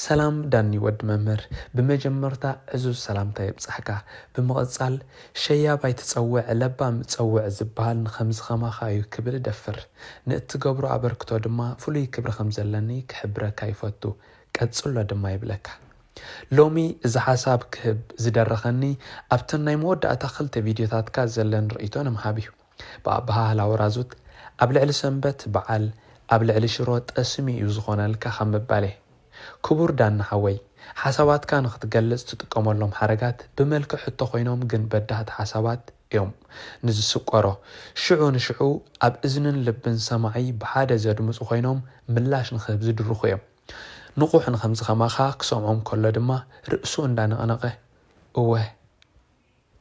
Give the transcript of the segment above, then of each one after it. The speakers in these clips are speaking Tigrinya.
ሰላም ዳኒ ወዲ መምህር፣ ብመጀመርታ ዕዙዝ ሰላምታ የብጻሕካ። ብምቕጻል፣ ሸያብ ኣይትጸውዕ ለባም ጸውዕ ዝበሃል ንኸምዚ ኸማኻ እዩ ክብል እደፍር። ንእትገብሮ ኣበርክቶ ድማ ፍሉይ ክብሪ ከም ዘለኒ ክሕብረካ ይፈቱ። ቀጽሎ ድማ ይብለካ። ሎሚ እዚ ሓሳብ ክህብ ዝደረኸኒ ኣብተን ናይ መወዳእታ ክልተ ቪድዮታትካ ዘለኒ ርእይቶ ንምሃብ እዩ። ብኣበሃህላ ወራዙት ኣብ ልዕሊ ሰንበት በዓል ኣብ ልዕሊ ሽሮ ጠስሚ እዩ ዝኾነልካ ካብ ምባል እየ። ክቡር ዳኒ ሓወይ፣ ሓሳባትካ ንኽትገልጽ ትጥቀመሎም ሓረጋት ብመልክዕ ሕቶ ኮይኖም ግን በዳህቲ ሓሳባት እዮም ንዝስቆሮ። ሽዑ ንሽዑ ኣብ እዝንን ልብን ሰማዒ ብሓደ ዘድምጹ ኮይኖም ምላሽ ንኽህብ ዝድርኹ እዮም። ንቑሕ ንኸምዚ ኸማኻ ክሰምዖም ከሎ ድማ ርእሱ እንዳነቕነቐ እወ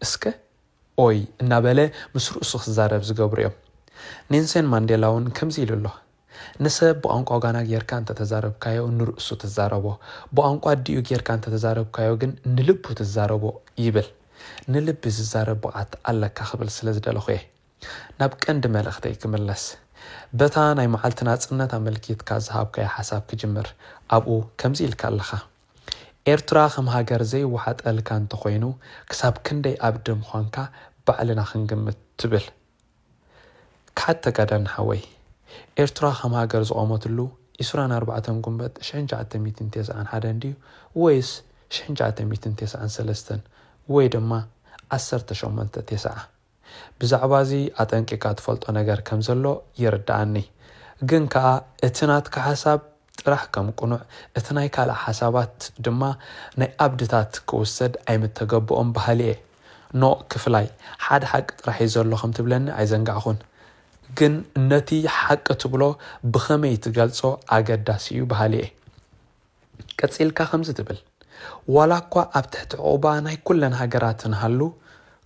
እስከ ኦይ እናበለ ምስ ርእሱ ክዛረብ ዝገብሩ እዮም። ኔልሰን ማንዴላ እውን ከምዚ ኢሉ ኣሎ። ንሰብ ብቋንቋ ጋና ጌርካ እንተተዛረብካዮ ንርእሱ ትዛረቦ፣ ብቋንቋ ኣዲኡ ጌርካ እንተተዛረብካዮ ግን ንልቡ ትዛረቦ ይብል። ንልቢ ዝዛረብ ብቕዓት ኣለካ ክብል ስለ ዝደለኹ እየ። ናብ ቀንዲ መልእኽተይ ክምለስ። በታ ናይ መዓልቲ ናጽነት ኣመልኪትካ ዝሃብካዮ ሓሳብ ክጅምር። ኣብኡ ከምዚ ኢልካ ኣለኻ። ኤርትራ ከም ሃገር ዘይወሓጠልካ እንተኾይኑ ክሳብ ክንደይ ኣብዲ ምዃንካ ባዕልና ክንግምት ትብል። ክሓተካ ዳኒ ሓወይ፣ ኤርትራ ከም ሃገር ዝቖመትሉ ዕስራን ኣርባዕተን ጉንበት ሽሕን ትሽዓተ ሚእትን ተስዓን ሓደን ድዩ ወይስ ሽሕን ትሽዓተ ሚእትን ተስዓን ሰለስተን ወይ ድማ ዓሰርተ ሸሞንተ ተስዓ? ብዛዕባ እዚ ኣጠንቂካ ትፈልጦ ነገር ከም ዘሎ ይርድኣኒ። ግን ከኣ እቲ ናትካ ሓሳብ ጥራሕ ከም ቅኑዕ፣ እቲ ናይ ካልእ ሓሳባት ድማ ናይ ኣብድታት ክውሰድ ኣይምተገብኦም በሃሊ እየ። ኖእ ክፍላይ፣ ሓደ ሓቂ ጥራሕ እዩ ዘሎ ከም ትብለኒ ኣይዘንጋዕኹን። ግን ነቲ ሓቂ ትብሎ ብኸመይ ትገልጾ ኣገዳሲ እዩ በሃሊ እየ። ቀጺልካ ከምዚ ትብል፣ ዋላ እኳ ኣብ ትሕቲ ዕቑባ ናይ ኩለን ሃገራት ንሃሉ፣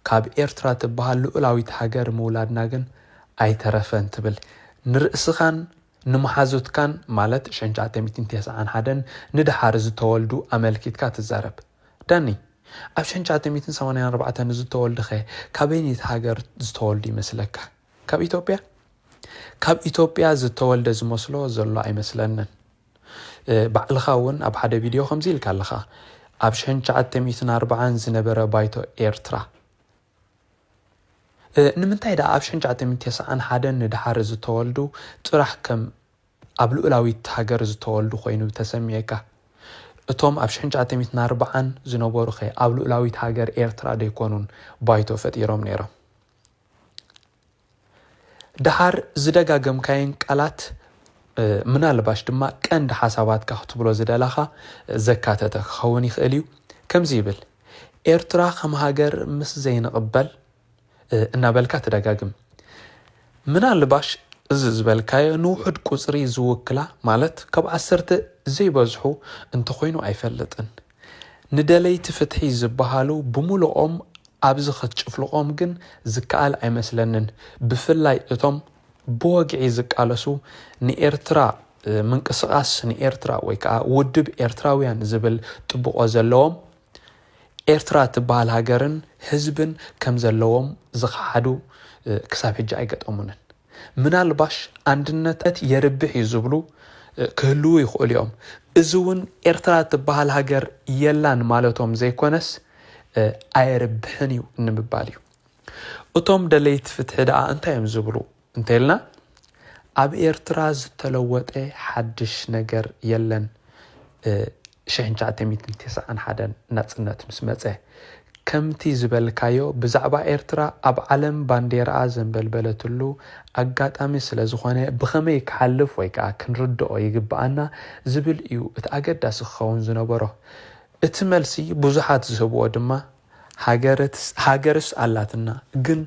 ካብ ኤርትራ ትበሃል ልኡላዊት ሃገር ምውላድና ግን ኣይተረፈን ትብል። ንርእስኻን ንመሓዙትካን ማለት ሽሕን ትሽዓተ ሚእትን ተስዓን ሓደን ንደሓር ዝተወልዱ ኣመልኪትካ ትዛረብ። ዳኒ፣ ኣብ ሽሕን ትሽዓተ ሚእትን ሰማንያን ኣርባዕተን ዝተወልዱኸ ካበይነይቲ ሃገር ዝተወልዱ ይመስለካ? ካብ ኢትዮጵያ? ካብ ኢትዮጵያ ዝተወልደ ዝመስሎ ዘሎ ኣይመስለንን። እ፣ ባዕልኻ እውን ኣብ ሓደ ቪድዮ ከምዚ ኢልካ ኣለኻ፣ ኣብ ሽሕን ትሽዓተ ሚእትን ኣርባዓን ዝነበረ ባይቶ ኤርትራ። እ፣ ንምንታይ ደኣ ኣብ ሽሕን ትሽዓተ ሚእትን ተስዓን ሓደን ንደሓር ዝተወልዱ ጥራሕ ከም ኣብ ልኡላዊት ሃገር ዝተወልዱ ኮይኑ ተሰሚዕካ? እቶም ኣብ ሽሕን ትሽዓተ ሚእትን ኣርባዓን ዝነበሩኸ ኣብ ልኡላዊት ሃገር ኤርትራ ደይኮኑን ባይቶ ፈጢሮም ነይሮም? ደሓር ዝደጋገምካየን ቃላት፣ እ፣ ምናልባሽ ድማ ቀንዲ ሓሳባትካ ክትብሎ ዝደላኻ ዘካተተ ክኸውን ይኽእል እዩ። ከምዚ ይብል፣ ኤርትራ ከም ሃገር ምስ ዘይንቕበል፣ እ፣ እናበልካ ትደጋግም። ምናልባሽ እዚ ዝበልካዮ ንውሑድ ቁጽሪ ዝውክላ፣ ማለት ካብ ዓሰርተ ዘይበዝሑ እንተኾይኑ ኣይፈልጥን። ንደለይቲ ፍትሒ ዝበሃሉ ብምሉኦም ኣብዚ ክትጭፍልቖም ግን ዝከኣል ኣይመስለንን። ብፍላይ እቶም ብወግዒ ዝቃለሱ ንኤርትራ፣ እ፣ ምንቅስቓስ ንኤርትራ ወይ ከዓ ውድብ ኤርትራውያን ዝብል ጥብቖ ዘለዎም፣ ኤርትራ ትበሃል ሃገርን ህዝብን ከም ዘለዎም ዝኸሓዱ፣ እ፣ ክሳብ ሕጂ ኣይገጠሙንን። ምናልባሽ ኣንድነት የርብሕ እዩ ዝብሉ፣ እ፣ ክህልዉ ይኽእሉ እዮም። እዚ እውን ኤርትራ ትበሃል ሃገር የላን ማለቶም ዘይኮነስ፣ እ፣ ኣየርብሕን እዩ ንምባል እዩ። እቶም ደለይቲ ፍትሒ ደኣ እንታይ እዮም ዝብሉ እንተኢልና፣ ኣብ ኤርትራ ዝተለወጠ ሓድሽ ነገር የለን። እ፣ ሽሕን ትሽዓተ ሚእትን ተስዓን ሓደን ናጽነት ምስ መጸ፣ ከምቲ ዝበልካዮ፣ ብዛዕባ ኤርትራ ኣብ ዓለም ባንዴራኣ ዘንበልበለትሉ ኣጋጣሚ ስለ ዝኾነ፣ ብኸመይ ክሓልፍ ወይ ከኣ ክንርድኦ ይግብኣና ዝብል እዩ እቲ ኣገዳሲ ክኸውን ዝነበሮ። እቲ መልሲ ብዙሓት ዝህብዎ ድማ፣ ሃገርትስ-፣ ሃገርስ ኣላትና፣ ግን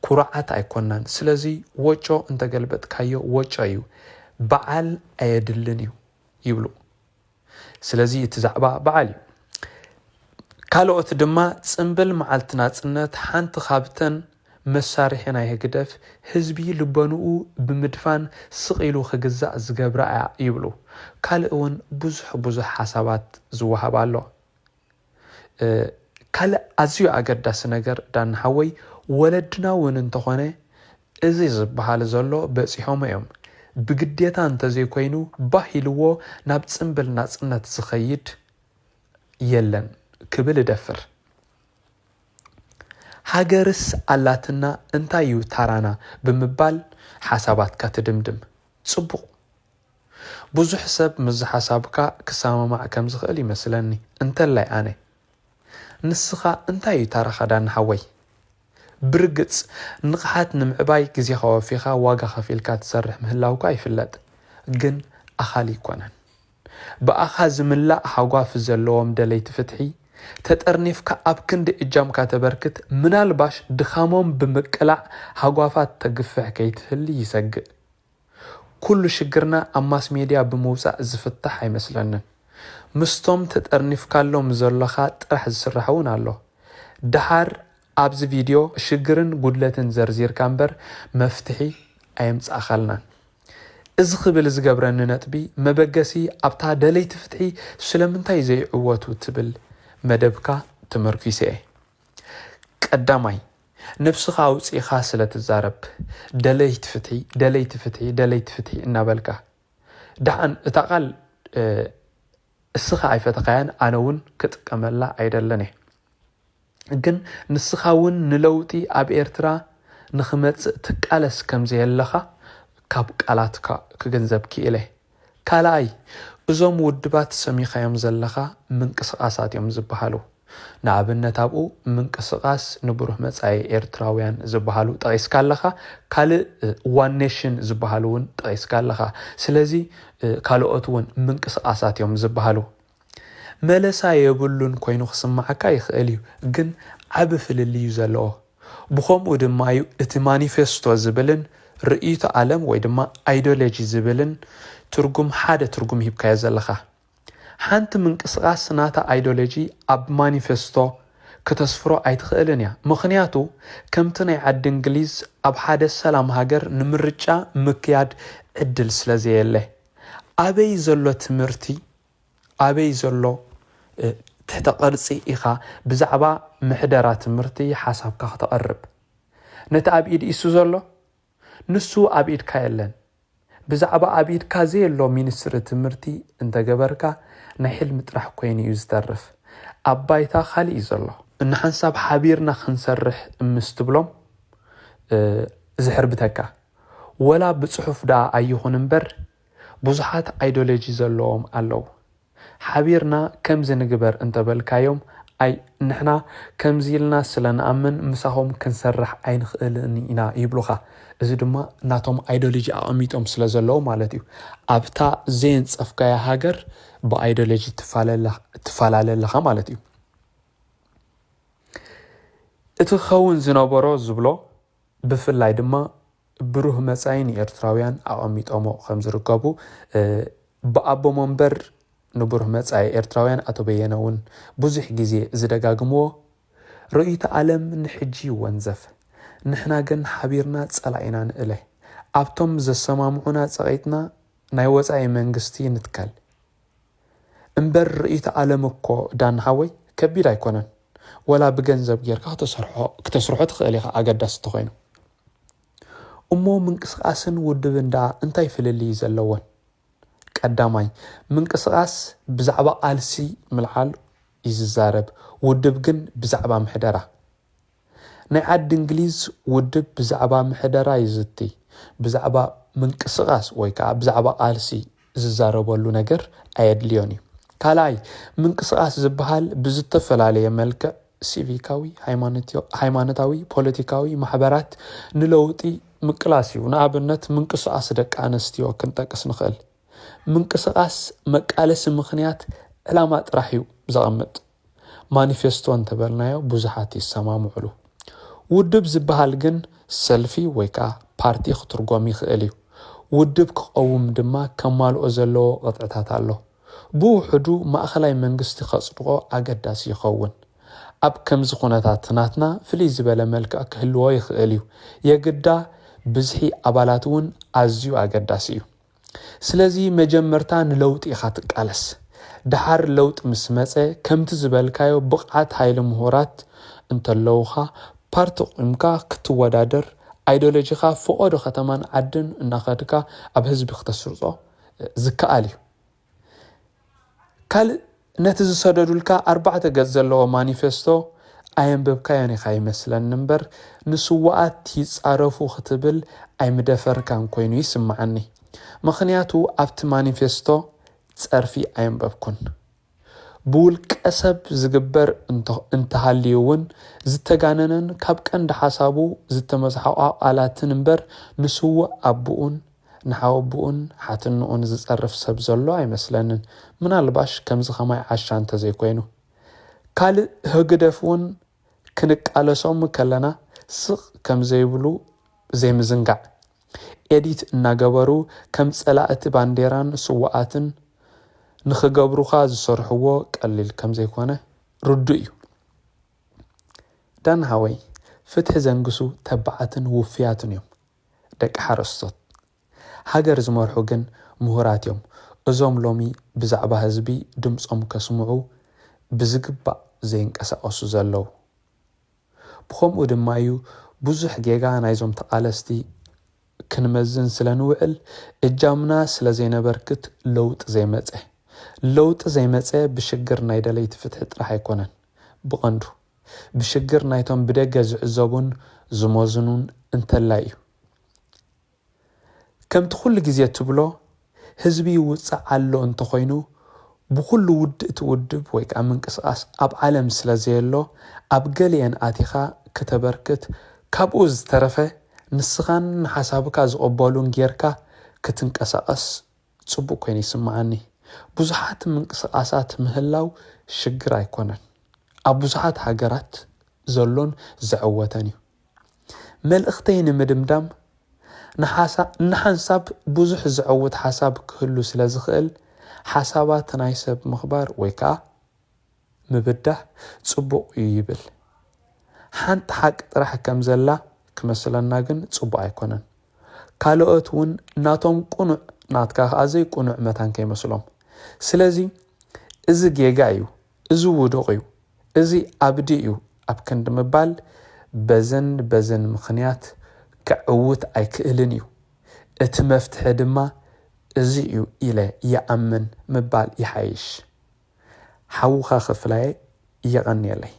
ኩሩዓት ኣይኮናን። ስለዚ ወጮ እንተገልበጥካዮ ወጮ እዩ፣ በዓል ኣየድልን እዩ ይብሉ። ስለዚ እቲ ዛዕባ በዓል እዩ። ካልኦት ድማ ጽምብል መዓልቲ ናጽነት ሓንቲ ካብተን መሳርሒ ናይ ህግደፍ ህዝቢ ልበንኡ ብምድፋን ስቕ ኢሉ ክግዛእ ዝገብራ እያ ይብሉ። ካልእ እውን ብዙሕ ብዙሕ ሓሳባት ዝወሃብ ኣሎ። እ፣ ካልእ ኣዝዩ ኣገዳሲ ነገር ዳኒ ሓወይ፣ ወለድና እውን እንተኾነ እዚ ዝበሃል ዘሎ በጺሖሞ እዮም። ብግዴታ እንተዘይኮይኑ ባህ ኢልዎ ናብ ጽምብል ናጽነት ዝኸይድ የለን ክብል እደፍር። ሃገርስ ኣላትና፣ እንታይ እዩ ታራና ብምባል ሓሳባትካ ትድምድም። ጽቡቕ። ብዙሕ ሰብ ምስዚ ሓሳብካ ክሰማማዕ ከም ዝኽእል ይመስለኒ። እንተላይ ኣነ። ንስኻ እንታይ እዩ ታራኻ ዳኒ ሓወይ? ብርግጽ ንቕሓት ንምዕባይ ግዜኻ ወፊኻ ዋጋ ከፊልካ ትሰርሕ ምህላውካ ይፍለጥ። ግን ኣኻሊ ኣይኮነን። ብኣኻ ዝምላእ ሃጓፍ ዘለዎም ደለይቲ ፍትሒ ተጠርኒፍካ ኣብ ክንዲ እጃምካ ተበርክት፣ ምናልባሽ ድኻሞም ብምቅላዕ ሃጓፋት ተግፍሕ ከይትህሊ ይሰግእ። ኩሉ ሽግርና ኣብ ማስ ሜድያ ብምውጻእ ዝፍታሕ ኣይመስለንን። ምስቶም ተጠርኒፍካሎም ዘለኻ ጥራሕ ዝስራሕ እውን ኣሎ። ደሓር ኣብዚ ቪድዮ ሽግርን ጉድለትን ዘርዚርካ እምበር መፍትሒ ኣየምጻእኻልናን። እዚ ክብል ዝገብረኒ ነጥቢ መበገሲ ኣብታ ደለይቲ ፍትሒ ስለምንታይ ዘይዕወቱ ትብል መደብካ ተመርኲሰ እየ። ቀዳማይ፣ ነብስኻ ኣውጺእኻ ስለ ትዛረብ፣ ደለይቲ ፍትሒ፣ ደለይቲ ፍትሒ፣ ደለይቲ ፍትሒ እናበልካ። ደሓን እታ ቃል፣ እ፣ እስኻ ኣይፈተኻያን፣ ኣነ እውን ክጥቀመላ ኣይደለን እየ። ግን ንስኻ እውን ንለውጢ ኣብ ኤርትራ ንኽመጽእ ትቃለስ ከም ዘየለኻ ካብ ቃላትካ ክግንዘብ ክኢለ። ካልኣይ፣ እዞም ውድባት ሰሚኻዮም ዘለኻ ምንቅስቓሳት እዮም ዝበሃሉ። ንኣብነት ኣብኡ ምንቅስቓስ ንብሩህ መጻኢ ኤርትራውያን ዝበሃሉ ጠቒስካ ኣለኻ። ካልእ፣ እ፣ ዋን ኔሽን ዝበሃሉ እውን ጠቒስካ ኣለኻ። ስለዚ፣ እ፣ ካልኦት እውን ምንቅስቓሳት እዮም ዝበሃሉ። መለሳ የብሉን ኮይኑ ክስምዓካ ይኽእል እዩ፣ ግን ዓቢ ፍልልይ እዩ ዘለዎ። ብኸምኡ ድማ እዩ እቲ ማኒፌስቶ ዝብልን ርእይቶ ዓለም ወይ ድማ ኣይዶሎጂ ዝብልን ትርጉም ሓደ ትርጉም ሂብካዮ ዘለኻ። ሓንቲ ምንቅስቓስ ናታ ኣይዶሎጂ ኣብ ማኒፌስቶ ክተስፍሮ ኣይትኽእልን እያ። ምኽንያቱ ከምቲ ናይ ዓዲ እንግሊዝ ኣብ ሓደ ሰላም ሃገር ንምርጫ ምክያድ ዕድል ስለ ዘየለ። ኣበይ ዘሎ ትምህርቲ፣ ኣበይ ዘሎ፣ እ፣ ትሕተ ቅርጺ ኢኻ ብዛዕባ ምሕደራ ትምህርቲ ሓሳብካ ክተቕርብ? ነቲ ኣብ ኢድ ኢሱ ዘሎ? ንሱ ኣብ ኢድካ የለን። ብዛዕባ ኣብ ኢድካ ዘየሎ ሚኒስትሪ ትምህርቲ እንተገበርካ ናይ ሕልሚ ጥራሕ ኮይኑ እዩ ዝተርፍ። ኣብ ባይታ ካልእ እዩ ዘሎ። እንሓንሳብ ሓቢርና ክንሰርሕ ምስ ትብሎም፣ እ፣ ዝሕርብተካ። ወላ ብጽሑፍ ደኣ ኣይኹን እምበር ብዙሓት ኣይዶሎጂ ዘለዎም ኣለዉ። ሓቢርና ከምዚ ንግበር እንተበልካዮም፣ ኣይ ንሕና ከምዚ ኢልና ስለ ንኣምን ምሳኹም ክንሰርሕ ኣይንኽእልን ኢና ይብሉኻ። እዚ ድማ ናቶም ኣይዶሎጂ ኣቐሚጦም ስለ ዘለዉ ማለት እዩ። ኣብታ ዘየንጸፍካያ ሃገር ብኣይዶሎጂ ትፋለለ-፣ ትፈላለ ኣለኻ ማለት እዩ። እቲ ክኸውን ዝነበሮ ዝብሎ ብፍላይ ድማ ብሩህ መጻኢ ንኤርትራውያን ኣቐሚጦሞ ከም ዝርከቡ፣ እ፣ ብኣቦ መንበር ንብሩህ መጻኢ ኤርትራውያን ኣቶ በየነ እውን ብዙሕ ግዜ ዝደጋግምዎ፣ ርእይቶ ዓለም ንሕጂ ይወንዘፍ፣ ንሕና ግን ሓቢርና ጸላኢና ንእለ። ኣብቶም ዘሰማምዑና ጸቒጥና ናይ ወጻኢ መንግስቲ ንትከል። እምበር ርእይቶ ዓለም እኮ ዳን ሓወይ ከቢድ ኣይኮነን። ወላ ብገንዘብ ጌርካ ክተሰርሖ፣ ክተስርሖ ትኽእል ኢኻ ኣገዳሲ እንተኾይኑ። እሞ ምንቅስቓስን ውድብን ደኣ እንታይ ፍልልይ ዘለወን? ቀዳማይ፣ ምንቅስቓስ ብዛዕባ ቃልሲ ምልዓል እዩ ዝዛረብ፣ ውድብ ግን ብዛዕባ ምሕደራ። ናይ ዓዲ እንግሊዝ ውድብ ብዛዕባ ምሕደራ ይዝቲ፣ ብዛዕባ ምንቅስቓስ ወይ ከዓ ብዛዕባ ቃልሲ ዝዛረበሉ ነገር ኣየድልዮን እዩ። ካልኣይ፣ ምንቅስቓስ ዝበሃል ብዝተፈላለየ መልክዕ ሲቪካዊ፣ ሃይማኖትዮ-፣ ሃይማኖታዊ፣ ፖለቲካዊ ማሕበራት ንለውጢ ምቅላስ እዩ። ንኣብነት ምንቅስቓስ ደቂ ኣንስትዮ ክንጠቅስ ንኽእል። ምንቅስቓስ መቃለሲ ምኽንያት ዕላማ ጥራሕ እዩ ዘቐምጥ። ማኒፌስቶ እንተበልናዮ ብዙሓት ይሰማምዕሉ። ውድብ ዝበሃል ግን ሰልፊ ወይ ከዓ ፓርቲ ክትርጎም ይኽእል እዩ። ውድብ ክቐውም ድማ ከማልኦ ዘለዎ ቅጥዕታት ኣሎ። ብውሕዱ ማእኸላይ መንግስቲ ከጽድቖ ኣገዳሲ ይኸውን። ኣብ ከምዚ ኩነታት ናትና ፍልይ ዝበለ መልክዕ ክህልዎ ይኽእል እዩ። የግዳ ብዝሒ ኣባላት እውን ኣዝዩ ኣገዳሲ እዩ። ስለዚ መጀመርታ ንለውጢ ኢኻ ትቃለስ። ደሓር ለውጢ ምስ መጸ ከምቲ ዝበልካዮ ብቕዓት ሓይሊ ምሁራት እንተለውኻ ፓርቲ ቁምካ ክትወዳደር ኣይዲዮሎጂኻ ፈቐዶ ከተማን ዓድን እናኸድካ ኣብ ህዝቢ ክተስርጾ ዝከኣል እዩ። ካልእ ነቲ ዝሰደዱልካ ኣርባዕተ ገጽ ዘለዎ ማኒፌስቶ ኣየንበብካዮን ኢኻ ይመስለኒ እምበር፣ ንስውኣት ይጻረፉ ክትብል ኣይምደፈርካን ኮይኑ ይስምዓኒ። ምኽንያቱ ኣብቲ ማኒፌስቶ ጸርፊ ኣየንበብኩን። ብውልቀ ሰብ ዝግበር እንተ- እንተሃልዩ እውን ዝተጋነነን ካብ ቀንዲ ሓሳቡ ዝተመዝሓቑ ቃላትን እምበር ንስውእ ኣቦኡን ንሓወቦኡን ሓትንኡን ዝጸርፍ ሰብ ዘሎ ኣይመስለንን። ምናልባሽ ከምዚ ኸማይ ዓሻ እንተዘይኮይኑ። ካልእ ህግደፍ እውን ክንቃለሶም ከለና ስቕ ከም ዘይብሉ ዘይምዝንጋዕ። ኤዲት እናገበሩ ከም ጸላእቲ ባንዴራን ስውኣትን ንኽገብሩኻ ዝሰርሕዎ ቀሊል ከም ዘይኮነ ርዱእ እዩ። ዳን ሃወይ፣ ፍትሒ ዘንግሱ ተባዓትን ውፍያትን እዮም። ደቂ ሓረስቶት። ሃገር ዝመርሑ ግን ምሁራት እዮም። እዞም ሎሚ ብዛዕባ ህዝቢ ድምጾም ከስምዑ ብዝግባእ ዘይንቀሳቐሱ ዘለዉ። ብኸምኡ ድማ እዩ ብዙሕ ጌጋ ናይዞም ተቓለስቲ ክንመዝን ስለ ንውዕል እጃምና ስለ ዘይነበርክት ለውጢ ዘይመጸ። ለውጢ ዘይመጸ ብሽግር ናይ ደለይቲ ፍትሒ ጥራሕ ኣይኮነን። ብቐንዱ ብሽግር ናይቶም ብደገ ዝዕዘቡን ዝመዝኑን እንተላይ እዩ። ከምቲ ኩሉ ግዜ ትብሎ ህዝቢ ይውጻዕ ኣሎ እንተኾይኑ ብኹሉ ውድእቲ ውድብ ወይ ከዓ ምንቅስቃስ ኣብ ዓለም ስለ ዘየሎ ኣብ ገሊአን ኣቲኻ ከተበርክት ካብኡ ዝተረፈ ንስኻን ንሓሳብካ ዝቕበሉን ጌርካ ክትንቀሳቐስ ጽቡቕ ኮይኑ ይስምዓኒ። ብዙሓት ምንቅስቃሳት ምህላው ሽግር ኣይኮነን። ኣብ ብዙሓት ሃገራት ዘሎን ዝዕወተን እዩ። መልእኽተይ ንምድምዳም ንሓንሳብ ብዙሕ ዝዕውት ሓሳብ ክህሉ ስለ ዝኽእል ሓሳባት ናይ ሰብ ምኽባር ወይ ከዓ ምብዳህ ጽቡቕ እዩ ይብል። ሓንቲ ሓቂ ጥራሕ ከም ዘላ ክመስለና ግን ጽቡቕ ኣይኮነን። ካልኦት እውን ናቶም ቅኑዕ ናትካ ከኣ ዘይቅኑዕ መታን ከይመስሎም። ስለዚ እዚ ጌጋ እዩ፣ እዚ ውዱቕ እዩ፣ እዚ ኣብዲ እዩ ኣብ ክንዲ ምባል በዘን በዘን ምኽንያት ክዕውት ኣይክእልን እዩ። እቲ መፍትሒ ድማ እዚ እዩ ኢለ ይኣምን ምባል ይሓይሽ። ሓውኻ ክፍላየ የቐንየለይ።